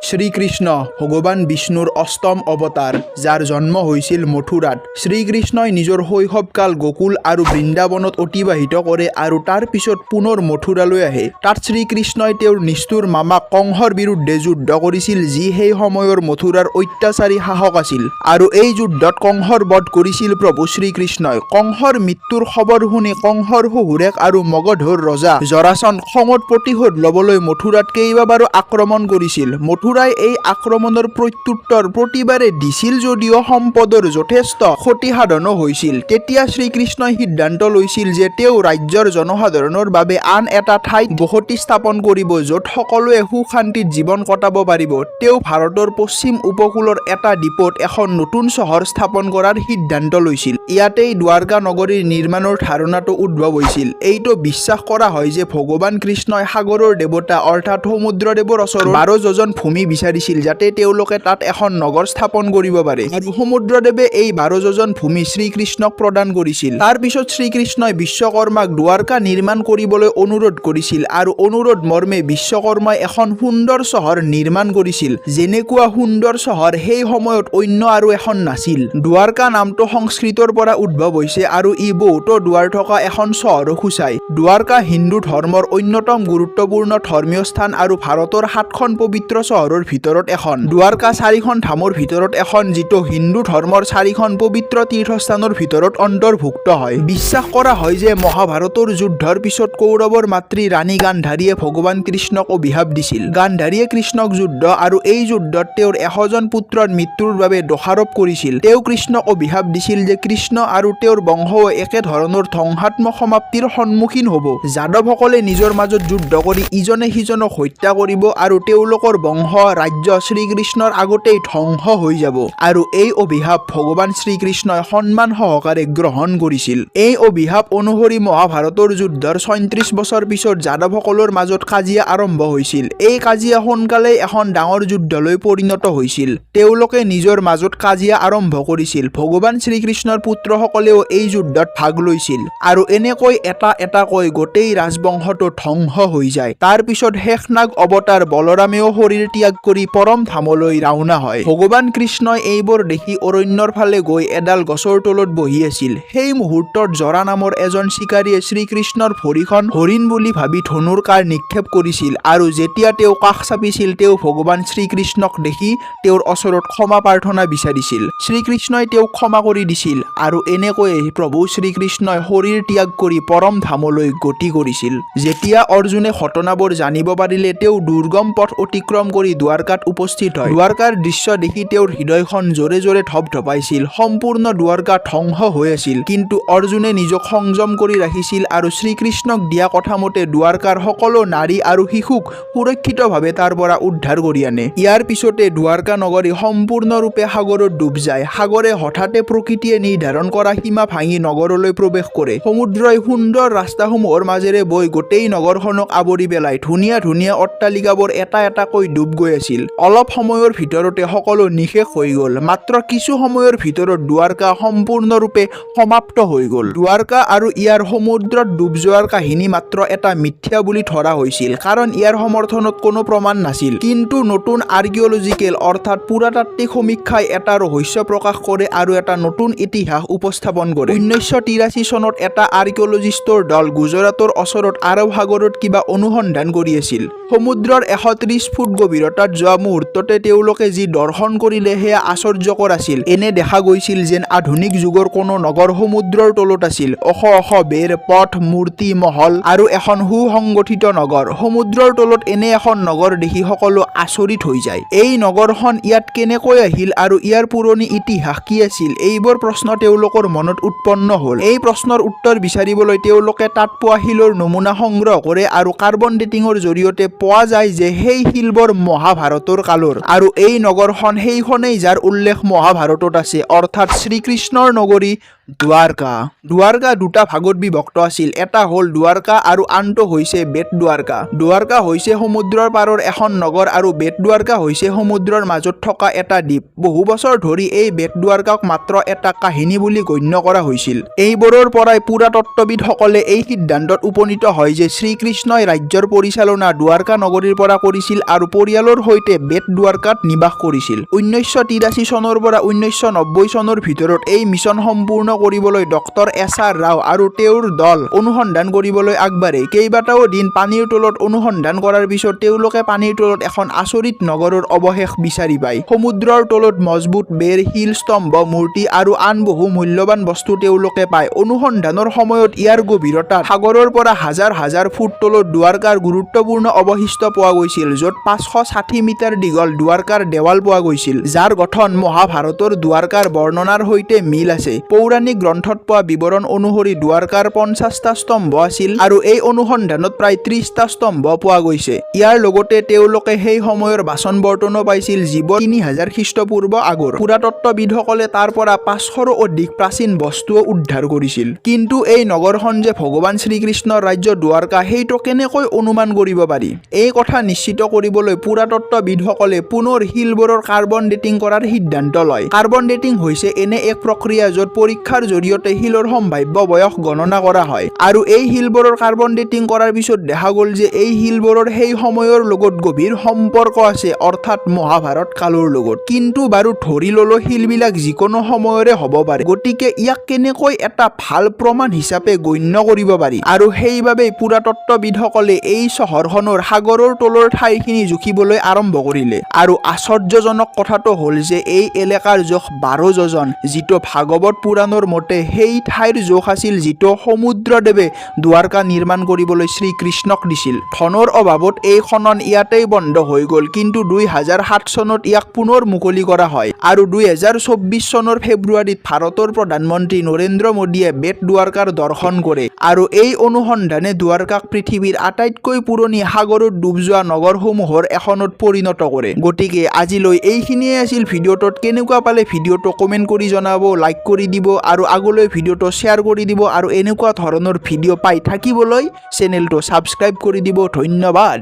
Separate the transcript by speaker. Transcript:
Speaker 1: শ্ৰীকৃষ্ণ ভগৱান বিষ্ণুৰ অষ্টম অৱতাৰ, যাৰ জন্ম হৈছিল মথুৰাত। শ্ৰীকৃষ্ণই নিজৰ শৈশৱকাল গোকুল আৰু বৃন্দাবনত অতিবাহিত কৰে আৰু তাৰ পিছত পুনৰ মথুৰালৈ আহে। তাত শ্ৰীকৃষ্ণই তেওঁৰ নিষ্ঠুৰ মামাক কংসৰ বিৰুদ্ধে যুদ্ধ কৰিছিল, যি সেই সময়ৰ মথুৰাৰ অত্যাচাৰী শাসক আছিল। আৰু এই যুদ্ধত কংসৰ বধ কৰিছিল প্ৰভু শ্ৰীকৃষ্ণই। কংসৰ মৃত্যুৰ খবৰ শুনি কংসৰ শহুৰেক আৰু মগধৰ ৰজা জৰাসন্ধ খঙত প্ৰতিশোধ ল'বলৈ মথুৰাত কেইবাবাৰো আক্ৰমণ কৰিছিল। মথুৰাই এই আক্ৰমণৰ প্ৰত্যুত্তৰ প্ৰতিবাৰে দিছিল যদিও সম্পদৰ যথেষ্ট ক্ষতিসাধনো হৈছিল। তেতিয়া শ্ৰীকৃষ্ণই সিদ্ধান্ত লৈছিল যে তেওঁ ৰাজ্যৰ জনসাধাৰণৰ বাবে আন এটা ঠাইত বসতি স্থাপন কৰিব, য'ত সকলোৱে সুখ শান্তিত জীৱন কটাব পাৰিব। তেওঁ ভাৰতৰ পশ্চিম উপকূলৰ এটা দ্বীপত এখন নতুন চহৰ স্থাপন কৰাৰ সিদ্ধান্ত লৈছিল। ইয়াতেই দ্বাৰকা নগৰীৰ নিৰ্মাণৰ ধাৰণাটো উদ্ভৱ হৈছিল। এইটো বিশ্বাস কৰা হয় যে ভগৱান কৃষ্ণই সাগৰৰ দেৱতা অৰ্থাৎ সমুদ্ৰদেৱৰ ওচৰত 12 যোজন ভূমি বিচাৰিছিল, যাতে তেওঁলোকে তাত এখন নগৰ স্থাপন কৰিব পাৰে। আৰু সমুদ্ৰদেৱে এই 12 যোজন ভূমি শ্ৰীকৃষ্ণক প্ৰদান কৰিছিল। তাৰ পিছত শ্ৰীকৃষ্ণই বিশ্বকৰ্মাক দ্বাৰকা নিৰ্মাণ কৰিবলৈ অনুৰোধ কৰিছিল আৰু অনুৰোধ মৰ্মে বিশ্বকৰ্মাই এখন সুন্দৰ চহৰ নিৰ্মাণ কৰিছিল, যেনেকুৱা সুন্দৰ চহৰ সেই সময়ত অন্য আৰু এখন নাছিল। দ্বাৰকা নামটো সংস্কৃতৰ পৰা উদ্ভৱ হৈছে আৰু ই বহুতো দুৱাৰ থকা এখন চহৰক সূচায়। দ্বাৰকা হিন্দু ধৰ্মৰ অন্যতম গুৰুত্বপূৰ্ণ ধৰ্মীয় স্থান আৰু ভাৰতৰ সাতখন পবিত্ৰ চহৰৰ ভিতৰত এখন। দ্বাৰকা চাৰিখন ধামৰ ভিতৰত এখন, যিটো হিন্দু ধৰ্মৰ চাৰিখন পবিত্ৰ তীৰ্থস্থানৰ ভিতৰত অন্তৰ্ভুক্ত হয়। বিশ্বাস কৰা হয় যে মহাভাৰতৰ যুদ্ধৰ পিছত কৌৰৱৰ মাতৃ ৰাণী গান্ধাৰীয়ে ভগৱান কৃষ্ণক অভিশাপ দিছিল। গান্ধাৰীয়ে কৃষ্ণক যুদ্ধ আৰু এই যুদ্ধত তেওঁৰ 100জন পুত্ৰৰ মৃত্যুৰ বাবে দোষাৰোপ কৰিছিল। তেওঁ কৃষ্ণক অভিশাপ দিছিল যে কৃষ্ণ আৰু তেওঁৰ বংশও একে ধৰণৰ ধ্বংসাত্মক সমাপ্তিৰ সন্মুখীন হ'ব। যাদৱসকলে নিজৰ মাজত যুদ্ধ কৰি ইজনে সিজনক হত্যা কৰিব আৰু তেওঁলোকৰ বংশ ৰাজ্য শ্ৰীকৃষ্ণৰ আগতেই ধ্বংস হৈ যাব। আৰু এই অভিশাপ ভগৱান শ্ৰীকৃষ্ণই সন্মান সহকাৰে গ্ৰহণ কৰিছিল। এই অভিশাপ অনুসৰি মহাভাৰতৰ যুদ্ধৰ 36 বছৰ পিছত যাদৱসকলৰ মাজত কাজিয়া আৰম্ভ হৈছিল। এই কাজিয়া সোনকালেই এখন ডাঙৰ যুদ্ধলৈ পৰিণত হৈছিল। তেওঁলোকে নিজৰ মাজত কাজিয়া আৰম্ভ কৰিছিল। ভগৱান শ্ৰীকৃষ্ণৰ পুত্ৰসকলেও এই যুদ্ধত ভাগ লৈছিল আৰু এনেকৈ এটা এটাকৈ গোটেই ৰাজবংশটো ধ্বংস হৈ যায়। তাৰ পিছত শেষনাগ অৱতাৰ বলৰামেও শৰীৰ ত্যাগ কৰি পৰম ধামলৈ ৰাওনা হয়। ভগৱান কৃষ্ণই এইবোৰ দেখি অৰণ্যৰ ফালে গৈ এডাল গছৰ তলত বহি আছিল। সেই মুহূৰ্তত জৰা নামৰ এজন চিকাৰীয়ে শ্ৰীকৃষ্ণৰ ভৰিখন হৰিণ বুলি ভাবি ধনুৰ কাঁড় নিক্ষেপ কৰিছিল আৰু যেতিয়া তেওঁ কাষ চাপিছিল, তেওঁ ভগৱান শ্ৰীকৃষ্ণক দেখি তেওঁৰ ওচৰত ক্ষমা প্ৰাৰ্থনা বিচাৰিছিল। শ্ৰীকৃষ্ণই তেওঁক ক্ষমা কৰি দিছিল আৰু এনেকৈয়ে প্ৰভু শ্ৰীকৃষ্ণই শৰীৰ ত্যাগ কৰি পৰম ধামলৈ গতি কৰিছিল। যেতিয়া অৰ্জুনে ঘটনাবোৰ জানিব পাৰিলে, তেওঁ দুৰ্গম পথ অতিক্ৰম কৰি দ্বাৰকাত উপস্থিত হয়। দ্বাৰকাৰ দৃশ্য দেখি তেওঁৰ হৃদয়খন জোৰে জোৰে ধপধপাইছিল। সম্পূৰ্ণ দ্বাৰকা ধ্বংস হৈ আছিল। কিন্তু অৰ্জুনে নিজক সংযম কৰি ৰাখিছিল আৰু শ্ৰীকৃষ্ণক দিয়া কথামতে দ্বাৰকাৰ সকলো নাৰী আৰু শিশুক সুৰক্ষিতভাৱে তাৰ পৰা উদ্ধাৰ কৰি আনে। ইয়াৰ পিছতে দ্বাৰকা নগৰী সম্পূৰ্ণৰূপে সাগৰত ডুব যায়। সাগৰে হঠাতে প্ৰকৃতিয়ে নিৰ্ধাৰণ কৰা সীমা ভাঙি নগৰলৈ প্ৰৱেশ কৰে। সমুদ্ৰই সুন্দৰ ৰাস্তাসমূহৰ মাজেৰে বৈ গোটেই নগৰখনক আৱৰি পেলাই ধুনীয়া ধুনীয়া অট্টালিকাবোৰ এটা এটাকৈ ডুব গৈ আছিল। অলপ সময়ৰ ভিতৰতে সকলো নিঃশেষ হৈ গ'ল। মাত্ৰ কিছু সময়ৰ ভিতৰত দ্বাৰকা সম্পূৰ্ণৰূপে সমাপ্ত হৈ গ'ল। দ্বাৰকা আৰু ইয়াৰ সমুদ্ৰত ডুব যোৱাৰ কাহিনী মাত্ৰ এটা মিথ্যা বুলি ধৰা হৈছিল, কাৰণ ইয়াৰ সমৰ্থনত কোনো প্ৰমাণ নাছিল। কিন্তু নতুন আৰ্কিঅলজিকেল অৰ্থাৎ পুৰাতাত্ত্বিক সমীক্ষাই এটা ৰহস্য প্ৰকাশ কৰে আৰু এটা নতুন ইতিহাস উপস্থাপন কৰে। 1983 চনত এটা আৰ্কিঅলজিষ্টৰ দল গুজৰাটৰ ওচৰত আৰৱ সাগৰত কিবা অনুসন্ধান কৰি আছিল। সমুদ্ৰৰ 130 ফুট গভীৰতাত যোৱা মুহূৰ্ততে তেওঁলোকে যি দৰ্শন কৰিলে, সেয়া আশ্চৰ্যকৰ আছিল। এনে দেখা গৈছিল যেন আধুনিক যুগৰ কোনো নগৰ সমুদ্ৰৰ তলত আছিল। ওখ ওখ বেৰ, পথ, মূৰ্তি, মহল আৰু এখন সুসংগঠিত নগৰ। সমুদ্ৰৰ তলত এনে এখন নগৰ দেখি সকলো আচৰিত হৈ যায়। এই নগৰখন ইয়াত কেনেকৈ আহিল আৰু ইয়াৰ পুৰণি ইতিহাস কি আছিল, এইবোৰ প্ৰশ্ন তেওঁলোকৰ মনত উৎপন্ন হ'ল। এই প্ৰশ্নৰ উত্তৰ বিচাৰিবলৈ তেওঁলোকে তাত পোৱা শিলৰ নমুনা সংগ্ৰহ কৰে আৰু কাৰ্বন ডেটিঙৰ জৰিয়তে পোৱা যায় যে সেই শিলবোৰ মহাভাৰতৰ কালৰ আৰু এই নগৰখন সেইখনেই, যাৰ উল্লেখ মহাভাৰতত আছে, অৰ্থাৎ শ্ৰীকৃষ্ণৰ নগৰী দ্বাৰকা। দ্বাৰকা দুটা ভাগত বিভক্ত আছিল। এটা হ'ল দ্বাৰকা আৰু আনটো হৈছে বেট দ্বাৰকা। দ্বাৰকা হৈছে সমুদ্ৰৰ পাৰৰ এখন নগৰ আৰু বেট দ্বাৰকা হৈছে সমুদ্ৰৰ মাজত থকা এটা দ্বীপ। বহু বছৰ ধৰি এই বেট দ্বাৰকাক মাত্ৰ এটা কাহিনী বুলি গণ্য কৰা হৈছিল। এইবোৰৰ পৰাই পুৰাতত্ত্ববিদসকলে এই সিদ্ধান্তত উপনীত হয় যে শ্ৰীকৃষ্ণই ৰাজ্যৰ পৰিচালনা দ্বাৰকা নগৰীৰ পৰা কৰিছিল আৰু পৰিয়ালৰ সৈতে বেট দ্বাৰকাত নিবাস কৰিছিল। 1983 চনৰ পৰা 1990 চনৰ ভিতৰত এই মিছন সম্পূৰ্ণ কৰিবলৈ ডক্টৰ এছ আৰ ৰাও আৰু তেওঁৰ দল অনুসন্ধান কৰিবলৈ আগবাঢ়ে। কেইবাটাও দিন পানীৰ তলত অনুসন্ধান কৰাৰ পিছত তেওঁলোকে পানীৰ তলত এখন আচৰিত নগৰৰ অৱশেষ বিচাৰি পায়। সমুদ্ৰৰ তলত মজবুত বেৰ, শিল, স্তম্ভ, মূৰ্তি আৰু আন বহু মূল্যৱান বস্তু তেওঁলোকে পায়। অনুসন্ধানৰ সময়ত ইয়াৰ গভীৰতা সাগৰৰ পৰা হাজাৰ হাজাৰ ফুট তলত দ্বাৰকাৰ গুৰুত্বপূৰ্ণ অৱশিষ্ট পোৱা গৈছিল, য'ত 560 মিটাৰ দীঘল দ্বাৰকাৰ দেৱাল পোৱা গৈছিল, যাৰ গঠন মহাভাৰতৰ দ্বাৰকাৰ বৰ্ণনাৰ সৈতে মিল আছে। পৌৰাণিক গ্ৰন্থত পোৱা বিৱৰণ অনুসৰি দ্বাৰকাৰ 50টা স্তম্ভ আছিল আৰু এই অনুসন্ধানত প্ৰায় 30টা স্তম্ভ পোৱা গৈছে। ইয়াৰ লগতে তেওঁলোকে সেই সময়ৰ বাচন বৰ্তনো পাইছিল, যিবোৰ 3000 খ্ৰীষ্টপূৰ্ব আগৰ। পুৰাতত্ত্ববিদসকলে তাৰ পৰা 500ৰো অধিক প্ৰাচীন বস্তুও উদ্ধাৰ কৰিছিল। কিন্তু এই নগৰখন যে ভগৱান শ্ৰীকৃষ্ণৰ ৰাজ্য দ্বাৰকা, সেইটো কেনেকৈ অনুমান কৰিব পাৰি? এই কথা নিশ্চিত কৰিবলৈ পুৰাতত্ত্ববিদসকলে পুনৰ শিলবোৰৰ কাৰ্বন ডেটিং কৰাৰ সিদ্ধান্ত লয়। কাৰ্বন ডেটিং হৈছে এনে এক প্ৰক্ৰিয়া য'ত পৰীক্ষাৰ জৰিয়তে শিলৰ সম্ভাৱ্য বয়স গণনা কৰা হয়। আৰু এই শিলবোৰৰ কাৰ্বন ডেটিং কৰাৰ পিছত দেখা গ'ল যে এই শিলবোৰৰ সেই সময়ৰ লগত গভীৰ সম্পৰ্ক আছে, অৰ্থাৎ মহাভাৰত কালৰ লগত। কিন্তু বাৰু ধৰি ললো শিলবিলাক যিকোনো সময়ৰে হ'ব পাৰে, গতিকে ইয়াক কেনেকৈ এটা ভাল প্ৰমাণ হিচাপে গণ্য কৰিব পাৰি? আৰু সেইবাবেই পুৰাতত্ত্ববিদসকলে এই চহৰখনৰ সাগৰৰ তলৰ ঠাইখিনি জুখিবলৈ আৰম্ভ কৰিলে। আৰু আশ্চৰ্যজনক কথাটো হ'ল যে এই এলেকাৰ জোখ 12 যোজন, যিটো ভাগৱত পুৰাণৰ মতে সেই ঠাইৰ জোখ আছিল যিটো সমুদ্ৰদেৱে দ্বাৰকা নিৰ্মাণ কৰিবলৈ শ্ৰীকৃষ্ণক দিছিল। ধনৰ অভাৱত এই খনন ইয়াতেই বন্ধ হৈ গ'ল। কিন্তু 2007 চনত ইয়াক পুনৰ মুকলি কৰা হয় আৰু 2024 চনৰ ফেব্ৰুৱাৰীত ভাৰতৰ প্ৰধানমন্ত্ৰী নৰেন্দ্ৰ মোদীয়ে বেট দ্বাৰকাৰ দৰ্শন কৰে। আৰু এই অনুসন্ধানে দ্বাৰকাক পৃথিৱীৰ আটাইতকৈ পুৰণি সাগৰত ডুব যোৱা নগৰসমূহৰ এখনত পৰিণত কৰে। গতিকে আজিলৈ এইখিনিয়ে আছিল। ভিডিঅ'টোত কেনেকুৱা পালে ভিডিঅ'টো কমেণ্ট কৰি জনাব, লাইক কৰি দিব আৰু আগলৈ ভিডিঅ'টো শ্বেয়াৰ কৰি দিব আৰু এনেকুৱা ধৰণৰ ভিডিঅ' পাই থাকিবলৈ চেনেলটো ছাবস্ক্ৰাইব কৰি দিব। ধন্যবাদ।